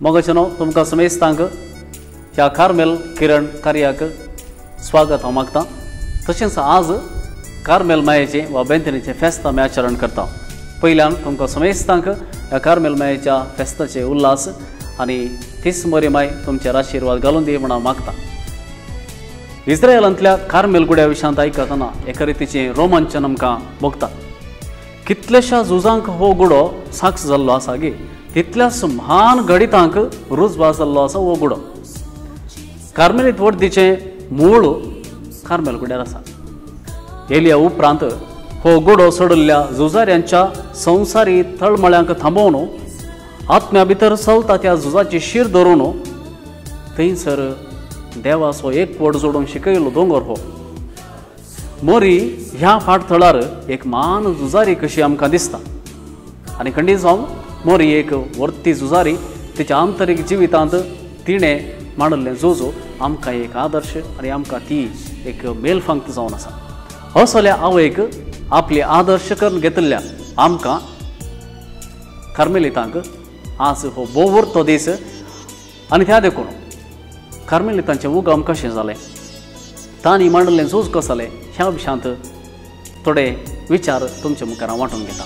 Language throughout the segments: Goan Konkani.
मोगाचेनो तुमकां समेस्तांक ह्या कार्मेल किरण कार्याक स्वागत हांव मागता. तशेंच आज कार्मेल मायेचें वा बेंतनीचें फेस्त आमी आचरण करता. पयल्यान तुमकां समेस्तांक ह्या कार्मेल मायेच्या फेस्ताचे उल्हास आनी तीस मरी माय तुमचेर आशिर्वाद घालून दी म्हूण हांव मागता. इस्रायलांतल्या कार्मेल गुड्या विशयांत आयकतना एका रितीचें रोमांचन आमकां भोगता. कितल्याश्या झुजांक हो गुडो साक्ष जाल्लो आसा गे, तितल्याच म्हान गणितांक रुजवा जाल्लो आसा हो गुडो. कार्मेलीत वर्दीचें मूळ कार्मेल गुड्यार आसा. एलिया उपरांत हो गुडो सोडिल्ल्या झुजाऱ्यांच्या संवसारी तळमळ्यांक थांबोवन आत्म्या भितर चलता त्या झुजाची शीर धरून थंयसर देवाचो एकवट जोडून शिकयलो दोंगर हो. मोरी ह्या फाटथळार एक म्हान झुजारी कशी आमकां दिसता आनी खंडीत जावन मोरी एक वर्ती झुजारी. तिच्या आंतरीक जिवितांत तिणें मांडिल्लें झूज आमकां एक आदर्श आनी आमकां ती एक मेलफांक्त जावन आसा. असल्या आवयक आपली आदर्श करून घेतिल्ल्या आमकां कार्मेलितांक आज हो भोव वर्तो दीस. आनी त्या देखून कार्मेलितांचें उगम कशें जालें, तांणी मांडिल्लें झूज कशें जालें ह्या विशयांत थोडे विचार तुमचे मुखार हांव वांटून घेता.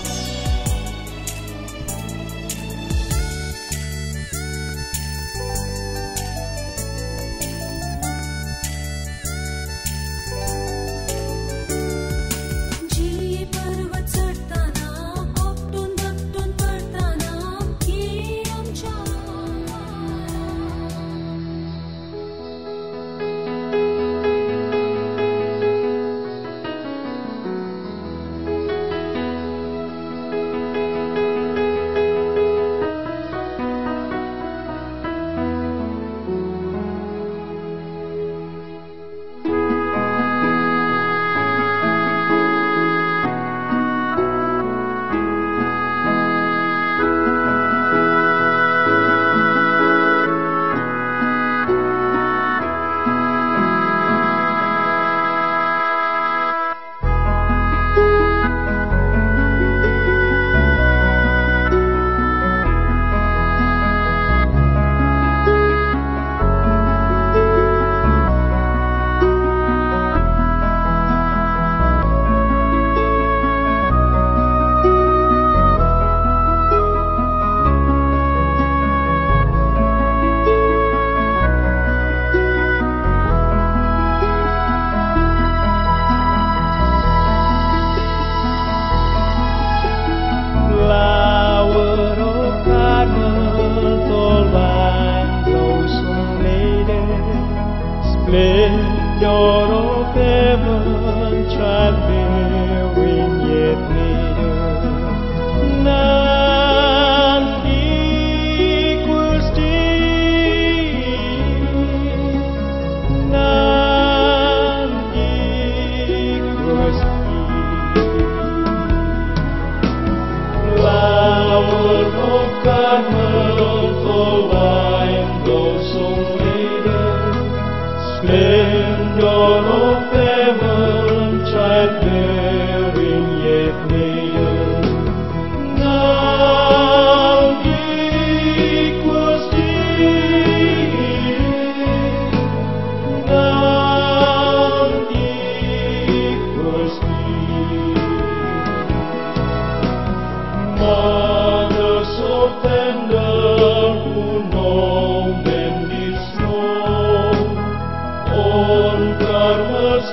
On Carmel's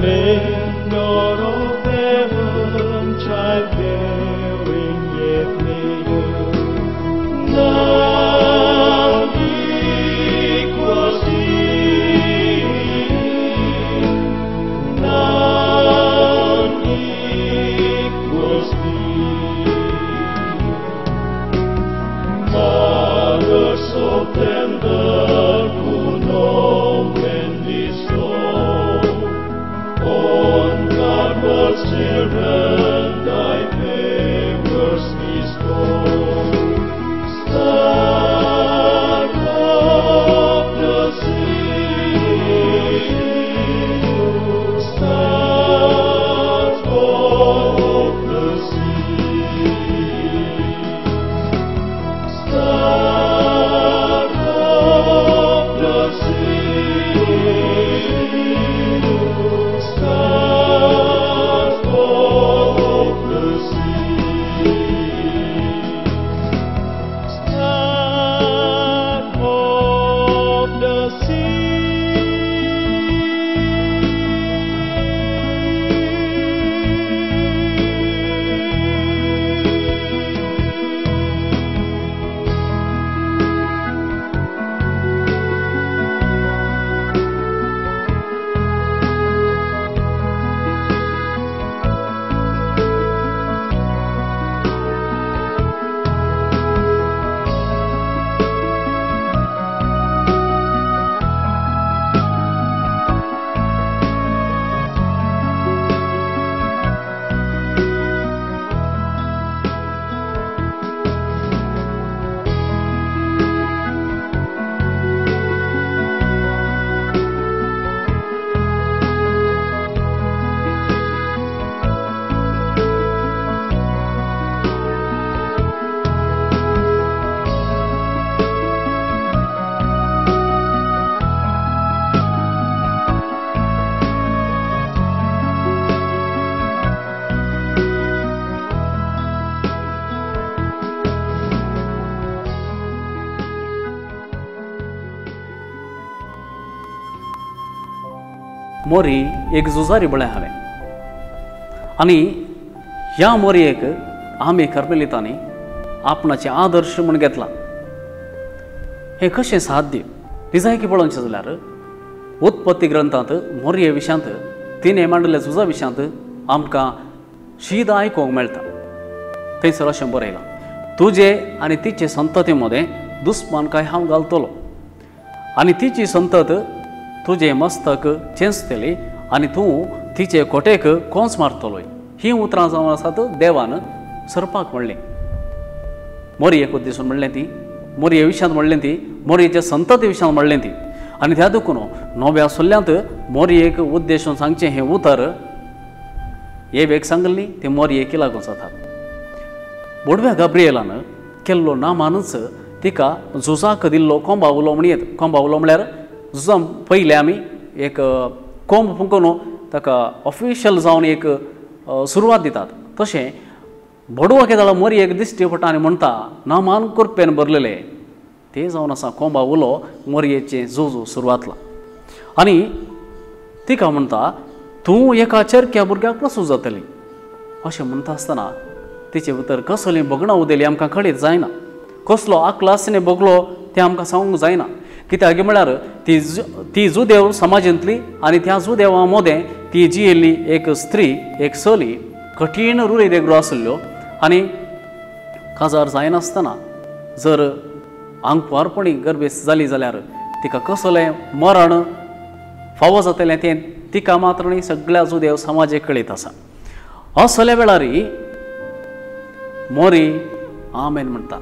Defender of heaven, childbearing yet maiden, none equals thee, none equals thee. Mother so tender, who know when bestow on God God's children thy favors bestow. Star of the sea, star of the sea, star of the sea, star of the sea, star of the sea. मोरी एक झुजारी बळें हांवें आनी ह्या मोरयेक आमी कार्मेलितांनी आपणाचे आदर्श म्हूण घेतला. हें कशें साध्य? निजायकी पळोवचें जाल्यार उत्पत्ती ग्रंथांत मोरये विशयांत तिणें मांडलेल्या झुजा विशयांत आमकां शीद आयकूंक मेळटा. थंयसर अशें बरयलां, तुजे आनी तिचे संतती मदें दुस्मान काय हांव घालतलो आनी तिची संतत तुजें मस्तक चेंचतली आनी तूं तिचे कोटेक कोंस मारतलोय. हीं उतरां जावन आसात देवान सरपाक म्हणलें. मोरयेक उद्देशून म्हणलें ती, मोरये विशयांत म्हणलें ती, मोरयेच्या संतती विशयांत म्हणलें ती. आनी त्या देखून नव्या सल्ल्यांत मोरयेक उद्देशून सांगचें हें उतर एबेक सांगली ती मोरयेक लागून जातात. बोडव्या गाब्रिएलान केल्लो नामानूच तिका झुजाक दिल्लो कोंबावलो म्हणयेत. कोंबावलो म्हळ्यार झुजा पयलें आमी एक कोंब फुंकून ताका ऑफिशियल जावन एक सुरवात दितात. तशें भडवा केदाळ मोरयेक दिश्टी पडटा आनी म्हणटा नामान कुरपेन भरलेले ते जावन आसा कोंबा उलो मोरयेचें झूज सुरवातला. आनी तिका म्हणटा तूं एका चरक्या भुरग्याक प्रसूत जातली. अशें म्हणटा आसतना तिचे भितर कसली भगणां उदेली आमकां कळीत जायना, कसलो आकलासने भोगलो तें आमकां सांगूंक जायना. कित्याक म्हळ्यार ती जुदेव समाजांतली आनी त्या जुदेवा मदें ती जियेल्ली एक स्त्री, एक चली कठीण रुढी रेगरो आसल्ल्यो आनी काजार जायनासतना जर आंकवारपणी गर्भेस्त जाली जाल्यार तिका कसलें मरण फावो जातलें तें तिका मात्र न्ही सगळ्या जुदेव समाजेक कळीत आसा. असल्या वेळार मोरी आमेन म्हणटा,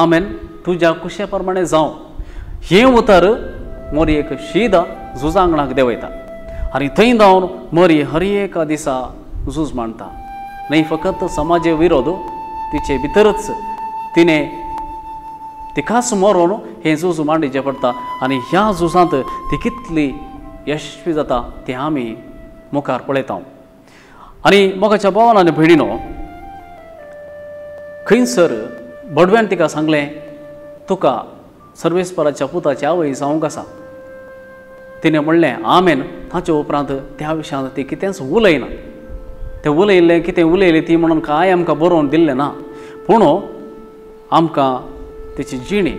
आमेन तुज्या कुशे प्रमाणे जावं. हें उतर मोरयेक शीदा झुजांगणाक देंवयता आनी थंय धांवन मोरी हर एका दिसा झूज मांडटा. न्हय फकत समाजे विरोध, तिचे भितरच तिणें तिकाच मरोन हें झूज मांडचें पडटा आनी ह्या झुजांत ती कितली यशस्वी जाता तें आमी मुखार पळयता. आनी मोगाच्या भावान आनी भयणीनो, खंयसर बडव्यान तिका सांगलें तुका सर्वेस्पराच्या पुताची आवय जावंक आसा. तिणें म्हणलें आमेन ताचे उपरांत त्या विशयांत ती कितेंच उलयना. तें उलयल्लें कितें उलयलें ती म्हणून कांय आमकां बरोवन दिल्लें ना, पूण आमकां तेची जिणी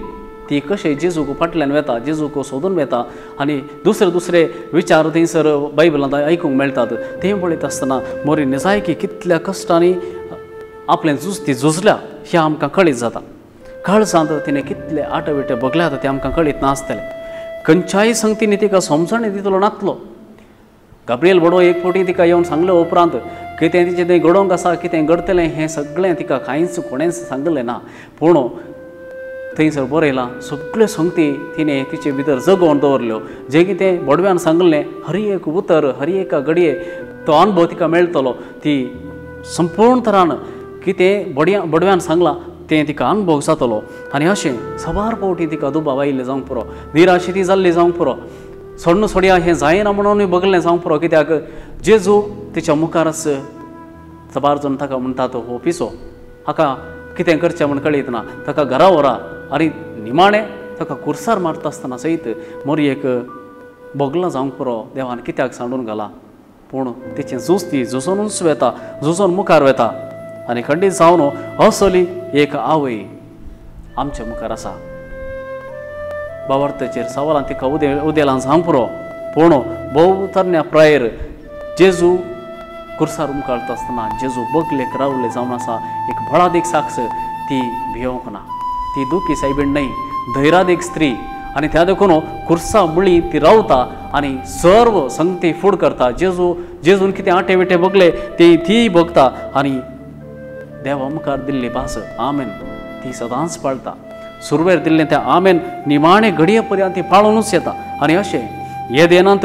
ती कशें जेजूक फाटल्यान वेता, जेजूक सोदून वेता आनी दुसरे दुसरे विचार थंयसर बायबलांत आयकूंक मेळटात. तें पळयता आसतना मोरी निजायकी कितल्या कश्टांनी आपलें झूज ती झुजल्या हें आमकां कळीत जाता. काळजांत तिणें कितले आटविटे भोगल्यात तें आमकां कळीत नासतलें. खंयच्याय संगतींनी तिका समजणी दितलो नातलो. गाब्रियल बडो एक फावटी तिका येवन सांगले उपरांत कितें तिचें तें घडोवंक आसा, कितें घडटलें हें सगळें तिका कांयच कोणेंच सांगलें ना, पूण थंयसर बरयलां सगळ्यो संगती तिणें तिचे भितर जगोवन दवरल्यो. जें कितें बोडव्यान सांगलें हर एक उतर हर एका घडये तो अनुभव तिका मेळटलो. ती संपूर्ण तरान कितें बोडव्यान सांगलां तें तिका अनुभव जातलो. आनी अशें साबार फावटी तिका दुबाव आयिल्लें जावंक पुरो, निराशी ती जाल्ली जावंक पुरो, सोडून सोडया हें जायना म्हणून बगलें जावंक पुरो, कित्याक जेजू तिच्या मुखारच साबार जाण ताका म्हणटात हो पिसो, हाका कितें करचें म्हूण कळीत ना, ताका घरा व्हरा. आनी निमाणें ताका कुर्सार मारता आसतना सयत मोरयेक भोगलां जावंक पुरो देवान कित्याक सांडून घाला, पूण तिचें झूज ती झुजोनूच वेता, झुजोन मुखार वेता. आनी खंडीत जावन असली एक आवय आमच्या मुखार आसा. बावार्थाचेर सवालां तिका उदेलां जावंक पुरो, पूण भोव तरण्या प्रायेर जेजू कुर्सार उमकाळता आसतना जेजू बगलेक रावले जावन आसा एक बळादीक साक्ष ती भियोवंक ना. ती दुखी सायबीण न्हय, धैरादीक स्त्री. आनी त्या देखून कुर्सा मुळी ती रावता आनी सर्व संगती फूड करता. जेजू जेजून कितें आटे विटे भोगले ती तीय भोगता आनी देवा मुखार दिल्ली भास आमेन ती सदांच पाळटा. सुरवेर दिल्लें तें आमेन निमाणे घडये पर्यंत ती पाळुनूच येता. आनी अशें येदेनांत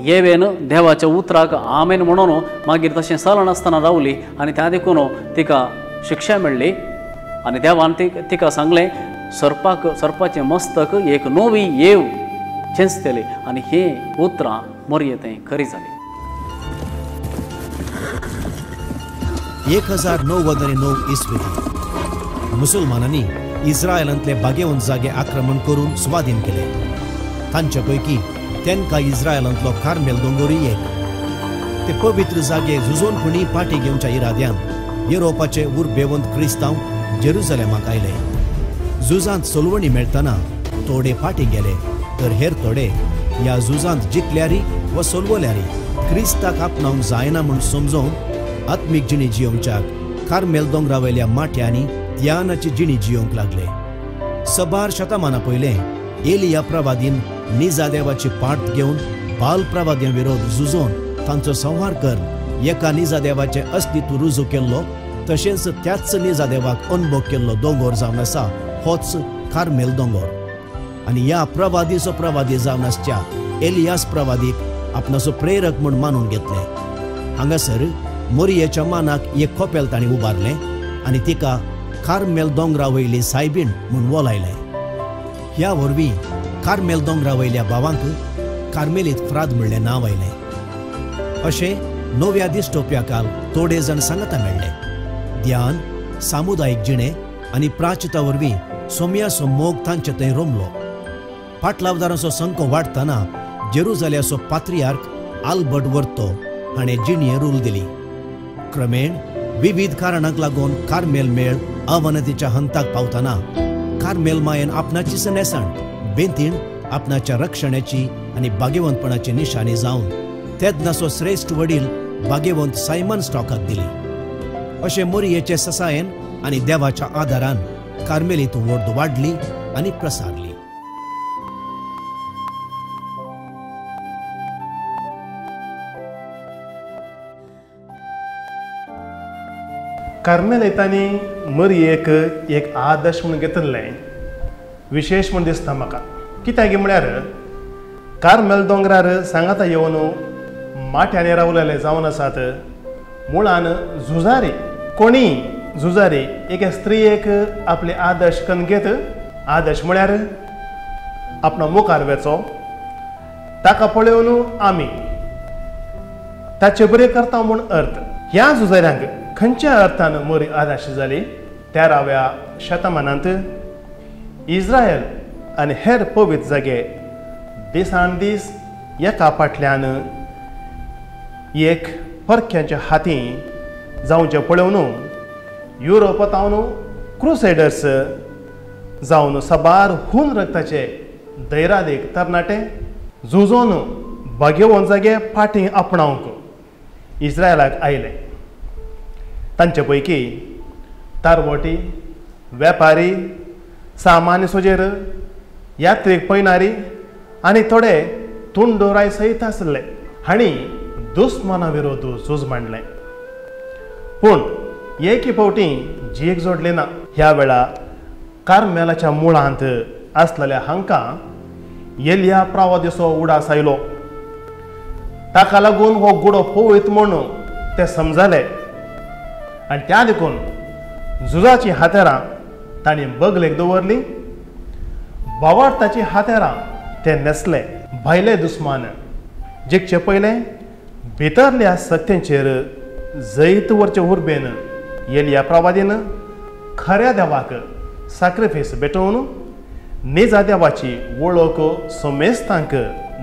येवेन देवाच्या उतराक आमेन म्हणून मागीर तशें चलनासतना रावली आनी त्या देखून तिका शिक्षा मेळ्ळी. आनी देवान तिका सांगलें सर्पाक सर्पाचें मस्तक एक नवी येव चेंचतली. आनी ही उतरां मोरये थंय खरी जाली. 1099 इसवी मुसलमानांनी इस्रायलांतले बागेवन जागे आक्रमण करून स्वाधीन केले. तांचे पैकी तेंका इस्रायलांतलो कार्मेल दोंगरूय एक. ते पवित्र जागे झुजोनपणी पाटी घेवच्या इराद्यान युरोपाचे उर्बेवंत क्रिस्तांव जेरुजलेमाक आयले. झुजांत सोलवणी मेळटना थोडे फाटी गेले तर हेर थोडे ह्या झुजांत जिखल्यारी वा सोलवल्यारी क्रिस्ताक आपणावंक जायना म्हूण समजून आत्मीक जिणी जियोवच्याक कार्मेल दोंगरावयल्या माट्यांनी ध्यानाची जिणी जियोवंक लागले. सबार शतमाना पयलें एलिया प्रवादीन निजादेवाची पाट घेवन बाल प्रवाद्यां विरोध झुजोवन तांचो संहार कर एका निजादेवाचें अस्तित्व रुजू केल्लो, तशेंच त्याच निजादेवाक अनुभव केल्लो दोंगोर जावन आसा होच कार्मेल दोंगोर. आनी ह्या प्रवादीचो प्रवादी जावन आसच्या एलियास प्रवादीक आपणाचो प्रेरक म्हूण मानून घेतले. हांगासर मोरयेच्या मानाक एक कोपेल तांणी उबारलें आनी तिका कार्मेल दोंगरा वयली सायबीण म्हूण वोलायलें. ह्या वरवीं कार्मेल दोंगरा वयल्या भावांक कार्मेलीत फ्राद म्हणलें नांव आयलें. अशें नव्या दिश्टोप्या काल थोडे जाण सांगाता मेळ्ळे. ध्यान, सामुदायीक जिणें आनी प्राचिता वरवीं सोम्याचो मोग तांचे थंय रोमलो. पाटलावदारांचो संको वाडटना जेरुजाल्याचो पात्रियार्क आल्बर्ट वर्तो हाणें जिणें रूल दिली. क्रमेण विविध कारणांक लागून कार्मेल मेळ अवनतीच्या हंताक पावतना कार्मेल मायेन आपणाचीच न्हेसण बेंतीण आपणाच्या रक्षणाची आनी भाग्यवंतपणाची निशाणी जावन तेदनाचो श्रेश्ठ वडील भाग्यवंत सायमन स्टॉकाक दिली. अशें मोरयेचे ससायेन आनी देवाच्या आदारान कार्मेलीत वोर्द वाडली आनी प्रसारली. कार्मेलितांनी मरयेक एक आदर्श म्हूण घेतिल्लें विशेश म्हूण दिसता म्हाका. कित्याक म्हळ्यार कार्मेल दोंगरार सांगाता येवन माट्यांनी रावलेले जावन आसात मुळान झुजारी. कोणी झुजारी एके स्त्रियेक आपले आदर्श कन्न घेत, आदर्श म्हळ्यार आपलो मुखार वेचो, ताका पळोवन आमी ताचे बरें करता म्हूण अर्थ. ह्या झुजाऱ्यांक खंयच्या अर्थान मोरी आदर्श जाली? 13व्या शतमानांत इस्रायल आनी हेर पवित्र जागे दिसान दीस एका फाटल्यान एक परक्यांच्या हाती जावचें पळोवन युरोपांत क्रुसेडर्स जावन साबार हून रक्ताचे दैरादीक तरणाटे झुजोन भाग्यवंत जागे फाटीं आपणावंक इस्रायलाक आयले. तांचे पैकी तारवटी, वेपारी, सामान्य सोजेर, यात्रीक पयणारी आनी थोडे तुंडोराय सयत आसले हांणी दुस्माना विरोध झूज मांडलें. पूण एके फावटी जीक जोडली ना. ह्या वेळा कार्मेलाच्या मुळांत आसलेल्या हांकां एलिया प्रावादिचो उडास आयलो. ताका लागून हो गुडो पवित्र म्हूण ते समजले आनी त्या देखून झुजाचीं हातेरां तांणी बगलेक दवरली, भावार्थाचीं हातेरां ते न्हेसले. भायले दुस्मान जिखचे पयले भितरल्या सत्तेचेर जैत वरचे उर्बेन एलिया प्रवादीन खऱ्या देवाक साक्रिफीस भेटोवन निजा देवाची वळख समेस्तांक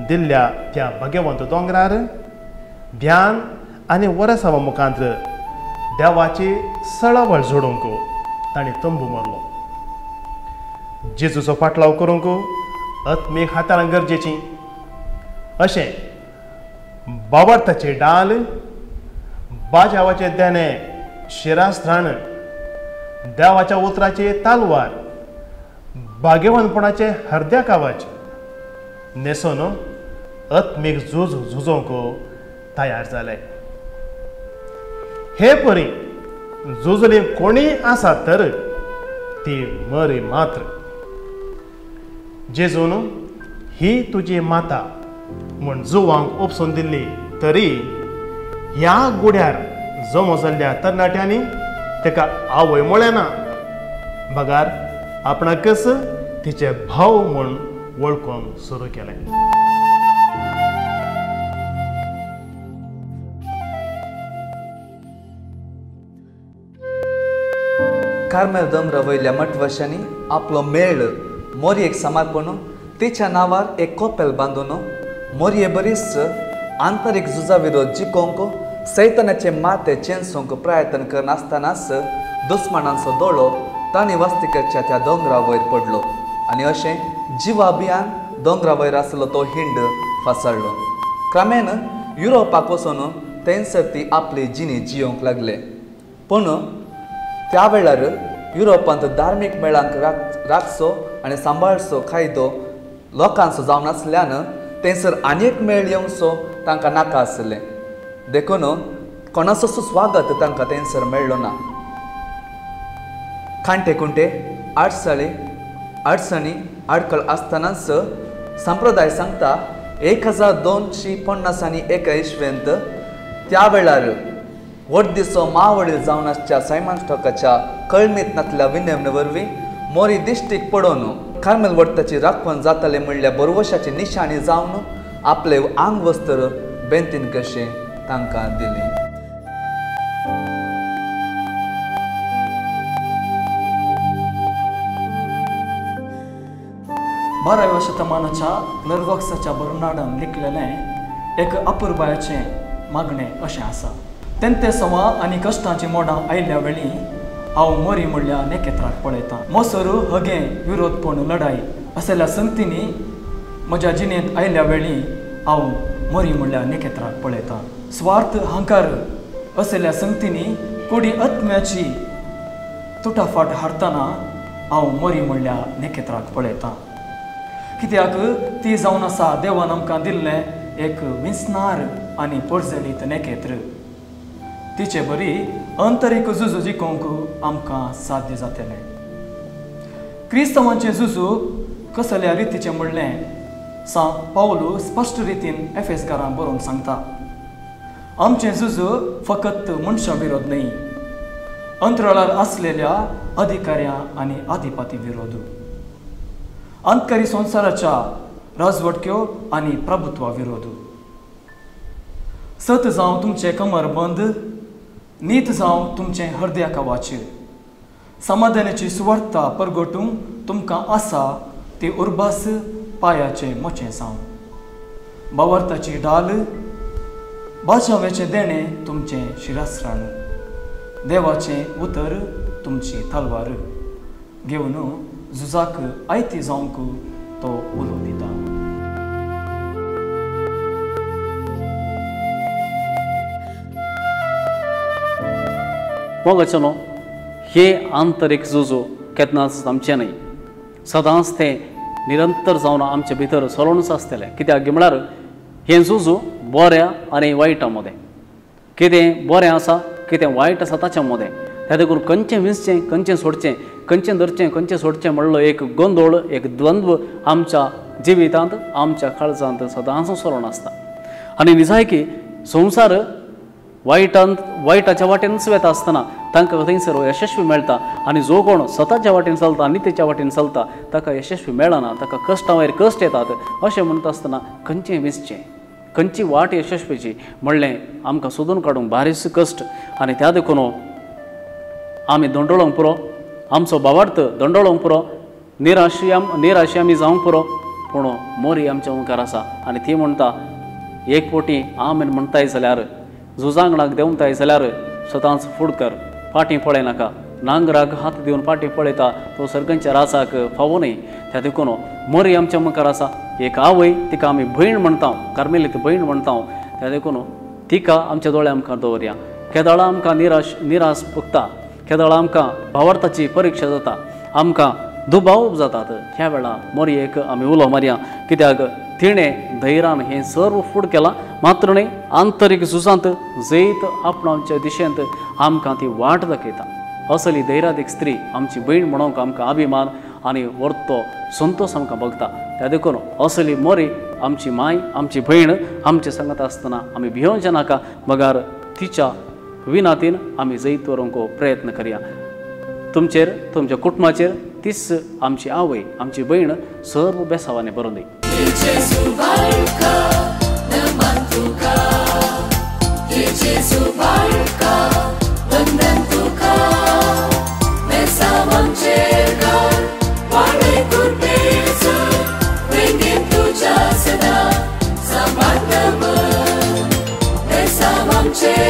दिल्ल्या त्या भाग्यवंत दोंगरार ध्यान आनी वरसावा मुखांत देवाची सळावळ जोडूंक तांणी तंबू मारलो. जेजूचो फाटलाव करूंक आत्मीक हाताळां गरजेची अशें बावडताचे डाल, बाजावाचे देणे, शिरास्त्राण, देवाच्या उतराचे तालवार, भाग्यवानपणाचे हरद्या कावाज न्हेसोन आत्मीक झूज झुजोवंक तयार जाले. हे परी झुजली कोणी आसा तर ती मरी मात्र. जेजून ही तुजी माता म्हूण जुवांक उपसून दिल्ली तरी ह्या गुड्यार जमो जाल्ल्या तरणाट्यांनी ताका आवय म्हळें ना, बगार आपणाकच तिचे भाव म्हूण वळखूंक सुरू केलें. कार्मेल दोंगरा वयल्या मठवाशांनी आपलो मेळ मोरयेक समर्पण तिच्या नांवार एक कोपेल बांदून मोरये बरीच आंतरीक झुजा विरोध जिखोवंक सैतानाचे माते चेंचूंक प्रयत्न करनासतनाच दुस्मानांचो दोळो तांणी वस्तीकरच्या त्या दोंगरा वयर पडलो आनी अशें जिवा अभियान दोंगरा वयर आसलो तो हिंड फासळ्ळो. क्रमेन युरोपाक वचून थंयसर ती आपली जिणी जियोवंक लागले. पूण त्या वेळार युरोपांत धार्मीक मेळांक राखचो आनी सांबाळचो कायदो लोकांचो जावन आसल्यान थंयसर आनी एक मेळ येवचो तांकां नाका आसलें. देखून कोणाचोच स्वागत तांकां थंयसर मेळ्ळो ना. कांटे कुंटे आडसळे अडचणी आडखळ आसतनाच संप्रदाय सांगता 1251 इसवेंत त्या वेळार वर्दीचो मावडील जावन आसच्या सायमन स्टॉकाच्या कळमीत नातल्या विनवणे वरवीं मोरी दिश्टीक पडोवन कार्मेल वट्टाची राखण जाताले म्हणल्या बरवशाची निशाणी जावन आपले आंग वस्त्र बेंतीन कशें तांकां दिलें. बाराव्या शतमानाच्या क्लर्वॉक्साच्या बर्नाडान लिखलेलें एक अपुरबायाचें मागणें अशें आसा. तेंते सवा आनी कश्टांची मोडां आयिल्ल्या वेळी हांव मोरी म्हणल्या नेकेत्राक पळयतां. मोसोर हगें विरोधपण लढाई असल्या संगतींनी म्हज्या जिणेंत आयिल्ल्या वेळी हांव मोरी म्हणल्या नेकेत्राक पळयतां. स्वार्थ हांकार असल्या संगतींनी कोडी आत्म्याची तुटाफाट हाडटना हांव मोरी म्हणल्या नेकेत्राक पळयतां. कित्याक ती जावन आसा देवान आमकां दिल्लें एक विंचणार आनी परजळीत नेकेत्र. तिचे बरी अंतरीक झुजू जिखोवंक आमकां साध्य जातलें. क्रिस्तांवांचें झुजू कसल्या रितीचें म्हणलें सां पावलू स्पश्ट रितीन एफेसकारां बरोवन सांगता. आमचें झुजू फकत मनशां विरोध न्हय, अंतराळार आसलेल्या अधिकाऱ्यां आनी आधिपाती विरोध, अंतकरी संवसाराच्या राजवटक्यो आनी प्रभुत्वा विरोध. सत जावं तुमचें कमरबंद, नीत जावं तुमचें हृदया कवाच, समाधानाची सुवार्ता परगटूंक तुमकां आसा ती उर्बास पायाचें मोचें जावं. बावर्ताची ढाल, बाजाव्याचें देणें तुमचें शिरासराण, देवाचें उतर तुमची तलवार घेवन झुजाक आयती जावंक तो उलो दिता. मोगाचें हे आंतरीक झुजो केन्नाच आमचें न्हय, सदांच तें निरंतर जावन आमचे भितर चलोवनूच आसतलें. कित्याक म्हळ्यार हें झुजू बऱ्या आनी वायटा मदें, कितें बरें आसा कितें वायट आसा ताच्या मदें, त्या देखून खंयचें विंचचें खंयचें सोडचें, खंयचें धरचें खंयचें सोडचें म्हणलो एक गोंदोळ, एक द्वंद्व आमच्या जिवितांत आमच्या काळजांत सदांच चलोवन आसता. आनी निजायकी संवसार वायटांत वायटाच्या वाटेनच वता आसतना तांकां थंयसर यशस्वी मेळटा आनी जो कोण स्वताच्या वाटेन चलता नितीच्या वाटेन चलता ताका यशस्वी मेळना, ताका कश्टां वयर कश्ट येतात. अशें म्हणटा आसतना खंयचें विंचचें, खंयची वाट यशस्वीची म्हणलें आमकां सोदून काडूंक बारीस कश्ट. आनी त्या देखून आमी दंडोळोंक पुरो, आमचो भावार्थ दंडोळोंक पुरो, निराशी आमी जावंक पुरो, पूण मोरी आमच्या मुखार आसा आनी ती म्हणटा एक पोटी आमेन म्हणटाय जाल्यार, झुजांगणाक देंवताय जाल्यार सदांच फुडकर, फाटीं पळयनाका. नांगराक हात दिवन फाटीं पळयता तो सर्गांच्या राजाक फावो न्हय. त्या देखून मोरी आमच्या मुखार आसा. एक आवय, तिका आमी भयण म्हणटा, कार्मेलीत भयण म्हणटा, त्या देखून तिका आमच्या दोळ्या मुखार दवरया. केदळा आमकां निराश भोगता, केदळा आमकां भावार्थाची परिक्षा जाता, आमकां दुबाव जातात, ह्या वेळार मोरयेक आमी उलो मारया. कित्याक तिणें धैर्यान हें सर्व फूड केलां, मात्र न्हय आंतरीक झुजांत जैत आपणावच्या दिशेंत आमकां ती वाट दाखयता. असली धैर्यादीक स्त्री आमची भयण म्हणूंक आमकां अभिमान आनी वर्तो संतोश आमकां भोगता. त्या देखून असली मोरी आमची माय, आमची भयण आमचे सांगता आसतना आमी भियोवचें नाका, बगार तिच्या विनातीन आमी जैत व्हरूंक प्रयत्न करया. तुमचेर तुमच्या कुटुंबाचेर तीच आमची आवय, आमची भयण सर्व बेसावांनी भरून दी. Samba